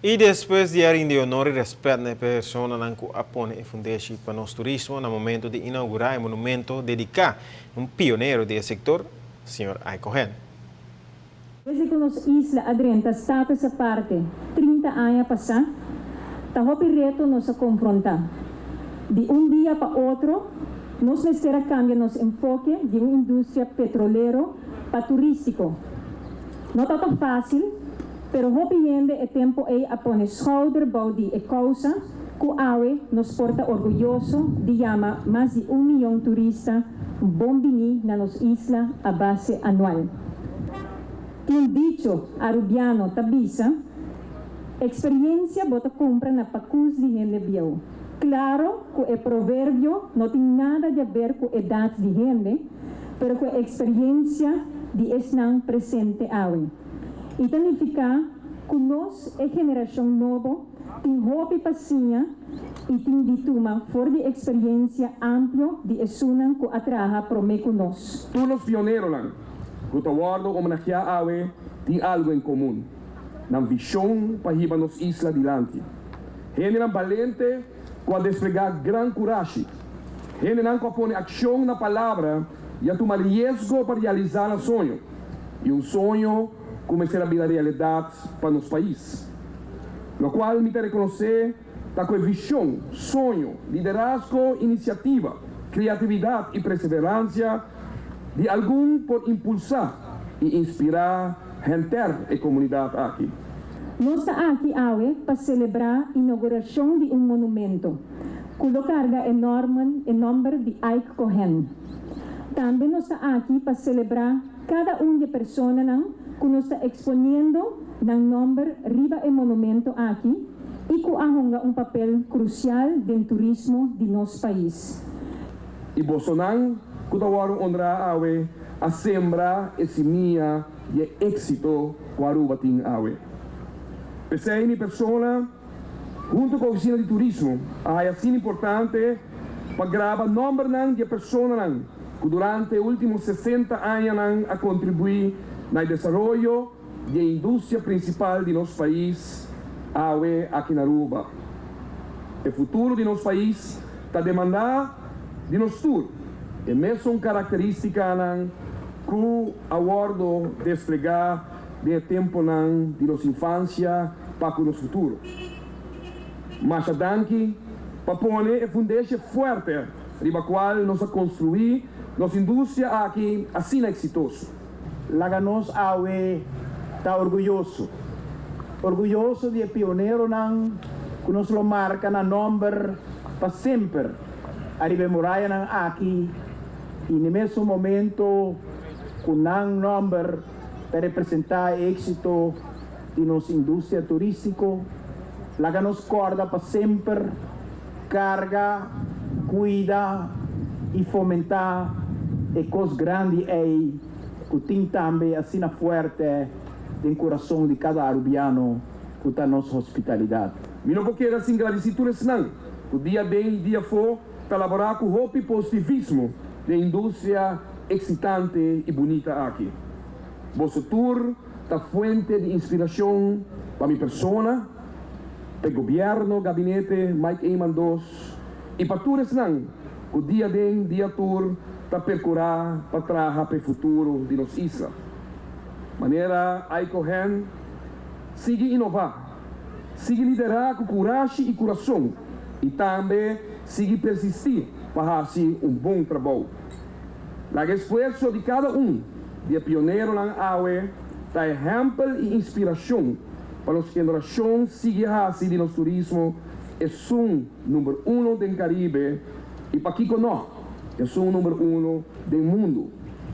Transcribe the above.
I despues di a rindi honor i rèspèt na e personanan ku a pone e fundeshi pa nos turismo na momento di inaugurá e monumento dediká na un pionero di e sektor, señor Ike Cohen. Desde ku nos isla a drenta status aparte 30 aña pasá, ta hopi reto nos a konfrontá. Di un dia pa otro, nos mester a kambia nos enfoke di un industria petrolero pa turístiko. No tabata fásil, pero hopi hende e tempu ei a pone schouder bou di e kousa ku awe nos por ta orguyoso di yama mas di un miyon turista bon biní na nos isla a base anual. Tin un dicho arubiano ta bisa, Experiencia bo ta kumpra na pakus di hende bieu. Klaro ku e proverbio no tin nada di aber ku edat di hende, pero ku e experiencia di esnan presente awe. I ta nifiká ku nos, e generashon nobo, tin hopi pa siña i tin di tuma for di eksperiencia amplio di esunnan ku a traha promé ku nos. Tur nos pioneronan ku ta wòrdu homenageá awe tin algu en komun, nan vishon pa hiba nos isla dilanti. Hendenan balente ku a desplegá gran kurashi, hendenan ku a pone akshon na palabra i a tuma riesgo pa realisá nan soño, i un soño ku mester a bira realidat pa nos pais. Lokual mi ta rekonosé ta ku e vishon, soño, liderazgo, inisiativa, kreatividat i perseveransia di algun por impulsá i inspirá henter e komunidat aki. Nos ta aki awe pa selebrá inougurashon di un monumento ku lo karga e nòrmen e nòmber di Ike Cohen. Tambe nos ta aki pa selebrá kada un di e personanan ku nos ta eksponiendo nan nòmber riba e monumento aki i ku a hunga un papel krusial den turismo di nos pais. I bosonan ku ta wòrdu onrá awe a sembra e simia di e éksito ku Aruba tin awe. P'esei mi persona, huntu ku Ofisina di Turismo, a haya asina importante pa graba nòmbernan di e personanan ku durante e último 60 añanan a kontribuí na e desaroyo di e industria prinsipal di nos pais awe aki na Aruba. E futuro di nos pais ta demandá di nos tur e mesun karakterístikanan ku a wòrdu desplegá den e tempunan di nos infansia pa ku nos futuro. Masha danki pa pone e fundeshe fuerte riba kual nos a konstruí nos industria aki asina eksitoso. Laga nos awe ta orguyoso. Orguyoso di e pioneronan ku nos lo marka nan nòmber pa semper ariba e murayanan aki i n'e mesun momento ku nan nòmber ta representá e éksito di nos industria turístiko. Laga nos kòrda pa semper karga, kuida i fomentá e kos grandi ei ku tin tambe asina fuerte den kurason di kada arubiano ku ta nos hospitalidat. Mi no por keda sin gradisí tur esnan ku dia den i dia afó ta laborá ku hopi positivismo den industria eksitante i bunita aki. Boso tur ta fuente di inspirashon pa mi persona, pa e gobierno, Gabinete Mike Eman dos, i pa tur esnan ku dia den dia tur ta perkurá pa traha pa e futuro di nos isla. Manera Ike Cohen, sigui inová, sigui liderá ku kurashi i kurason i tambe sigui persistí pa hasi un bon trabou. Laga esfuerso di kada un di e pioneronan awe ta ehèmpel i inspirashon pa nos generashon sigui hasi di nos turismo esun number uno den Karibe i pakiko nò, esun number uno den mundu.